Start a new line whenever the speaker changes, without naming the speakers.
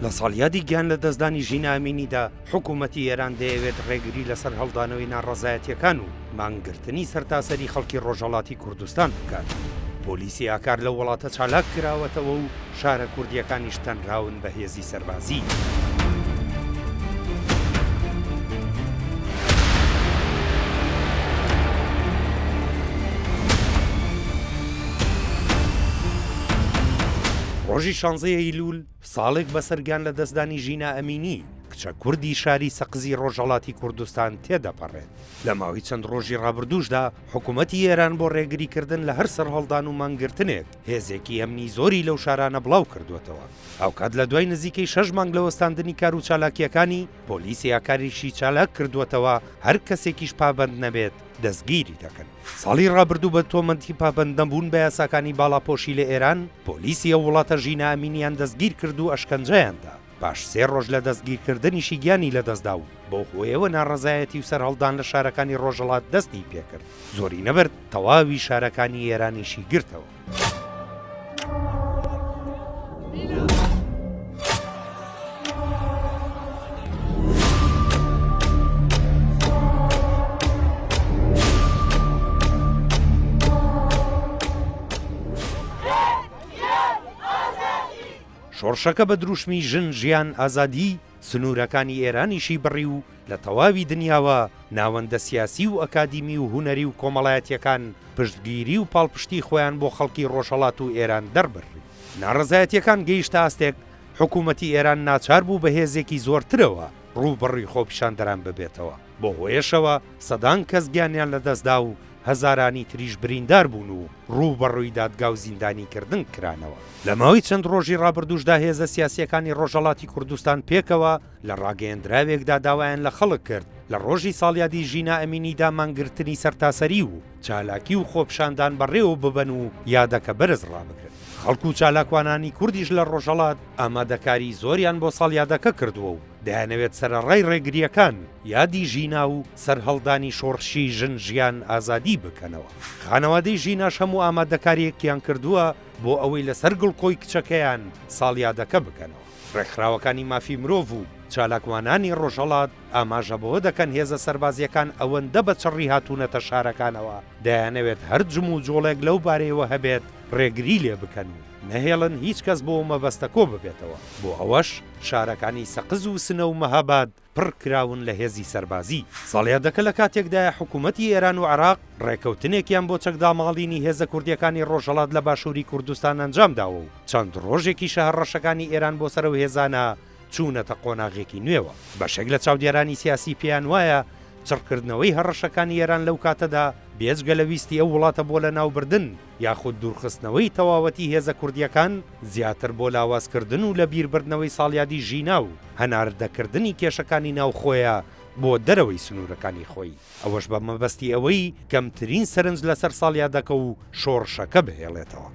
لە ساڵیادی گیان لەدەستدانی ژینا ئەمینیدا، حکوومەتی ئێران دەیەوێت ڕێگری لە سەرهەڵدانەوەی ناڕەزایەتییەکان و مانگرتنی سەرتاسەری خەڵکی ڕۆژهەڵاتی کوردستان بکات. پۆلیسی ئاکار لەو وڵاتە چالاک کراوەتەوە و شارە کوردییەکانیش تەنراون بە هێزی سەربازی. ڕۆژی شانزەی ئەیلوول ساڵێک بەسەر گیانلەدەستدانی ژینا ئەمینی، کچە کوردی شاری سەقزی ڕۆژهەڵاتی کوردستان تێدەپەڕێت. لە ماوەی چەند ڕۆژی ڕابردووشدا حکوومەتی ئێران بۆ ڕێگریکردن لە هەر سەرهەڵدان و مانگرتنێک، هێزێکی ئەمنی زۆری لەو شارانە بڵاو کردووەتەوە. هاوکات لە دوای نزیکەی شەش مانگ لە وەستاندنی کار و چالاکییەکانی، پۆلیسی ئاکاریشی چالاک کردووەتەوە، هەر کەسێکیش پابەند نەبێت، دەستگیری دەکەن. ساڵی ڕابردوو بە تۆمەتی پابەندنەبوون بە یاساکانی باڵاپۆشی لە ئێران، پۆلیسی ئەو وڵاتە ژینا ئەمینیان دەستگیر کرد و ئەشکەنجەیان دا. پاش سێ ڕۆژ لە دەستگیرکردنیشی گیانی لەدەستدا و بەو هۆیەوە ناڕەزایەتی و سەرهەڵدان لە شارەکانی ڕۆژهەڵات دەستی پێکرد. زۆری نەبرد تەواوی شارەکانی ئێرانیشی گرتەوە. شۆڕشەکە بە دروشمی ژن ژیان ئازادی سنوورەکانی ئێرانیشی بڕی و لە تەواوی دنیاوە ناوەندە سیاسی و ئەکادیمی و هونەری و کۆمەڵایەتییەکان پشتگیری و پاڵپشتی خۆیان بۆ خەڵکی ڕۆژهەڵات و ئێران دەربڕی. ناڕەزایەتییەکان گەیشتە ئاستێک حکوومەتی ئێران ناچار بوو بە هێزێکی زۆرترەوە ڕووبەڕووی خۆپیشاندەران ببێتەوە، بەو هۆیەشەوە سەدان کەس گیانیان لەدەستدا و هەزارانی تریش بریندار بوون و ڕووبەڕووی دادگا و زیندانیکردن کرانەوە. لە ماوەی چەند ڕۆژی ڕابردووشدا هێزە سیاسییەکانی ڕۆژهەڵاتی کوردستان پێکەوە لە ڕاگەیەندراوێکدا داوایان لە خەڵک کرد لە ڕۆژی ساڵیادی ژینا ئەمینیدا مانگرتنی سەرتاسەری و چالاکی و خۆپیشاندان بەڕێوە ببەن و یادەکە بەرز ڕابگرن. خەڵک و چالاکوانانی کوردیش لە ڕۆژهەڵات ئامادەکاری زۆریان بۆ ساڵیادەکە کردووە و دەیانەوێت سەرەڕای ڕێگرییەکان یادی ژینا و سەرهەڵدانی شۆڕشی ژن ژیان ئازادی بکەنەوە. خانەوادەی ژیناش هەموو ئامادەکارییەکیان کردووە بۆ ئەوەی لەسەر گڵکۆی کچەکەیان ساڵیادەکە بکەنەوە. ڕێکخراوەکانی مافی مرۆڤ و چالاکوانانی ڕۆژهەڵات ئاماژە بەوە دەکەن هێزە سەربازییەکان ئەوەندە بە چڕی هاتوونەتە شارەکانەوە دەیانەوێت هەر جموجۆڵێک لەو بارەیەوە هەبێت ڕێگری لێ بکەن و نەهێڵن هیچ کەس بۆ مەبەستە کۆ ببێتەوە، بۆ ئەوەش شارەکانی سەقز و سنە و مەهاباد پڕ کراون لە هێزی سەربازی. ساڵیادەکە لە کاتێکدایە حکوومەتی ئێران و عێراق ڕێکەوتنێکیان بۆ چەکداماڵینی هێزە کوردییەکانی ڕۆژهەڵات لە باشووری کوردستان ئەنجام داوە و چەند ڕۆژێکیشە هەڕەشەکانی ئێران بۆ سەر ئەو هێزانە چوونەتە قۆناغێکی نوێوە. بەشێک لە چاودێرانی سیاسی پێیان وایە چڕکردنەوەی هەڕەشەکانی ئێران لەو کاتەدا بێجگە لە ویستی ئەو وڵاتە بۆ لەناوبردن یاخود دوورخستنەوەی تەواوەتی هێزە کوردییەکان زیاتر بۆ لاوازکردن و لەبیربردنەوەی ساڵیادی ژینا و هەناردەکردنی کێشەکانی ناوخۆیە بۆ دەرەوەی سنوورەکانی خۆی، ئەوەش بە مەبەستی ئەوەی کەمترین سەرنج لەسەر ساڵیادەکە و شۆڕشەکە بهێڵێتەوە.